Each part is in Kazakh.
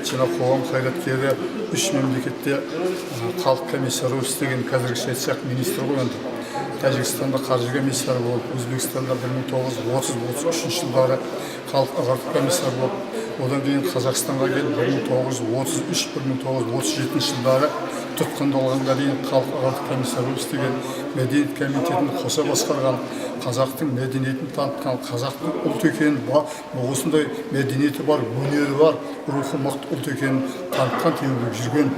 Мемлекет және қоғам қайраткері, үш мемлекетте халық комиссары болып істеген, қазіргіше айтсақ, министр ғой енді. Тәжікстанда қаржы комиссары болып, Өзбекстанда 1930-33 жылдары халық ағарту комиссары болып, одан кейін Қазақстанға келіп, 1933-1937 жылдары тұтқындалғанға дейін халық ағарту комиссары болып істеген, мәдениет комитетін қоса басқарған, қазақтың мәдениетін танытқан, қазақтың ұлт екенін, осындай мәдениеті бар, өнері бар, рухы мықты ұлт екенін танытқан Темірбек Жүргенов.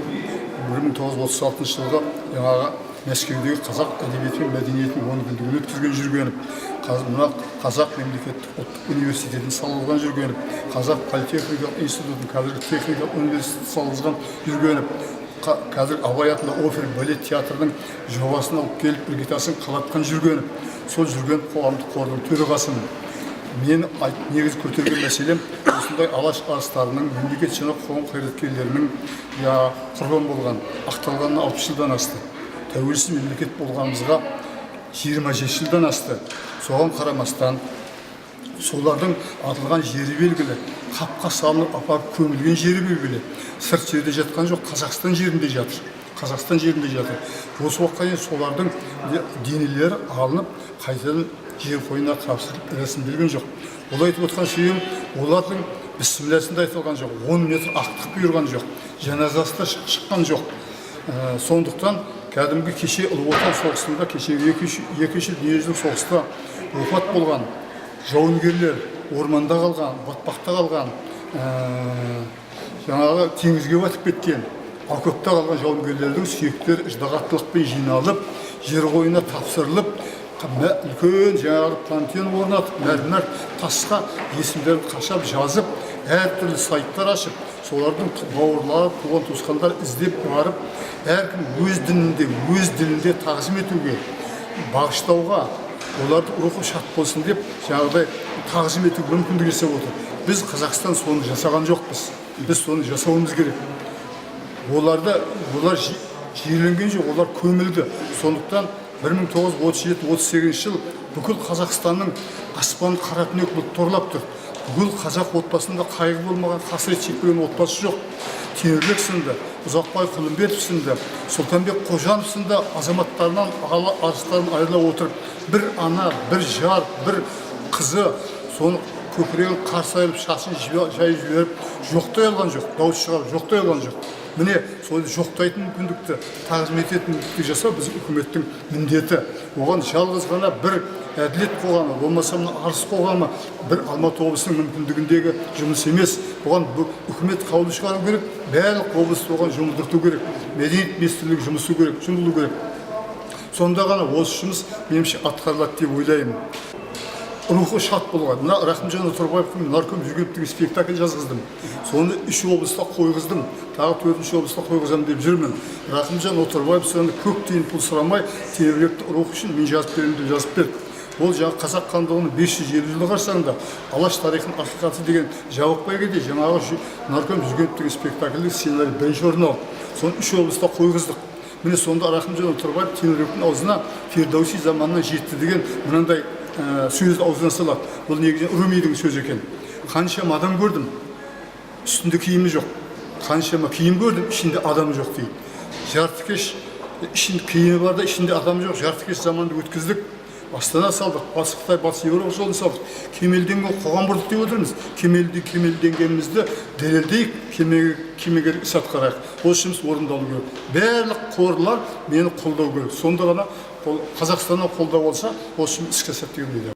1936 жылғы жаңағы Мәскеудегі қазақ әдебиеті мен мәдениетінің 10 күндігін өткізген Жүргенов, қазір мына Қазақ мемлекеттік ұлттық университетін салғызған Жүргенов, Қазақ политехникалық институтын, қазіргі техникалық университетін салғызған Жүргенов, қазір Абай атындағы опера балет театрының жобасын алып келіп, іргетасын қалатқан Жүргенов. Сол Жүргенов қоғамдық қорының төрағасымын мен. Негізі көтерген мәселем осындай Алаш арыстарының, мемлекет және қоғам қайраткерлерінің я құрбан болған, ақталғанына 60 жылдан асты, тәуелсіз мемлекет болғанымызға 27 жылдан асты. Соған қарамастан, солардың атылған жері белгілі, қапқа салынып апарып көмілген жері белгілі, сырт жерде жатқан жоқ, Қазақстан жерінде жатыр, Қазақстан жерінде жатыр. Осы уақытқа дейін солардың денелері алынып, қайтадан жер қойнына тапсырып, рәсімделген жоқ. Ол айтып отырған себебім, олардың бісмілласын да айтылған жоқ, 10 метр ақтық бұйырған жоқ, жаназасы да шыққан жоқ. Сондықтан кәдімгі кеше Ұлы Отан соғысында, кешегі екінші дүниежүзілік соғыста опат болған жауынгерлер, орманда қалған, батпақта қалған, жаңағы теңізге батып кеткен, окопта қалған жауынгерлердің сүйектері ыждағаттылықпен жиналып, жер қойнына тапсырылып, үлкен жаңағы пантеон орнатып, мәрмәр тасқа есімдерін қашап жазып, әртүрлі сайттар ашып, солардың бауырлары, туған туысқандар іздеп барып, әркім өз дінінде, өз ділінде тағзым етуге, бағыштауға, олардың рухы шат болсын деп, жаңағыдай тағзым етуге мүмкіндік жасап отыр. Біз, Қазақстан, соны жасаған жоқпыз. Біз соны жасауымыз керек. Оларды, олар жерленген жоқ, олар көмілді. Сондықтан 1937-38 жыл бүкіл Қазақстанның аспанын қара түнек бұлт торлап тұр. Бүкіл қазақ отбасында қайғы болмаған, қасірет шекпеген отбасы жоқ. Темірбек сынды, Ұзақбай Құлымбетов сынды, Сұлтанбек Қожанов сынды азаматтарынан, арыстарын айырыла отырып, бір ана, бір жар, бір қызы соны көкірегін қарсы айырып, шашын жайып жіберіп жоқтай алған жоқ, дауыс шығарып жоқтай алған жоқ. Міне, сол жоқтайтын мүмкіндікті, тағзым ететін мүмкіндікті жасау біздің үкіметтің міндеті. Оған жалғыз ғана бір Әділет қоғамы, болмаса мына Арыс қоғамы, бір Алматы облысының мүмкіндігіндегі жұмыс емес. Бұған үкімет қаулы шығару керек, барлық облысты оған жұмылдырту керек, мәдениет министрлігі жұмысу керек, жұмылу керек. Сонда ғана осы жұмыс, меніңше, атқарылады деп ойлаймын. Рухы шат болған мына Рахымжан Отарбаевтың «Нарком Жүргенов» деген спектакль жазғыздым. Соны үш облыста қойғыздым, тағы төртінші облыста қойғызамын деп жүрмін. Рахымжан Отарбаев соны көк тиын пұл сұрамай, Темірбектің рухы үшін мен жазып беремін деп жазып берді. Ол жаңағы Қазақ хандығының 550 жылдығы қарсаңында «Алаш тарихының ақиқаты» деген жабық бәйгеде жаңағы «Нарком Жүргенов» деген спектакльдің сценарий бірінші орын алды. Соны үш облыста қойғыздық. Міне, сонда Рахымжан Отарбаев Темірбектің аузына «Фердауси заманынан жетті» деген мынандай сөзді аузына салады. Бұл негізінен Румидің сөзі екен: «Қаншама адам көрдім, үстінде киімі жоқ, қаншама киім көрдім, ішінде адамы жоқ», – дейді. Жартыкеш, ішінде киімі бар да, ішінде адам жоқ жартыкеш заманды өткіздік. Астана салдық, Батыс Қытай, Батыс Еуропа жолын салдық, кемелденген қоғам құрдық деп отырмыз. Кемелденгенімізді дәлелдейік, кемеңгерлік іс атқарайық. Осы жұмыс орындалу керек. Барлық қорлар мені қолдау керек. Сонда ғана ол Қазақстаннан қолдау болса, осы жұмыс іске асады деген ойдамын.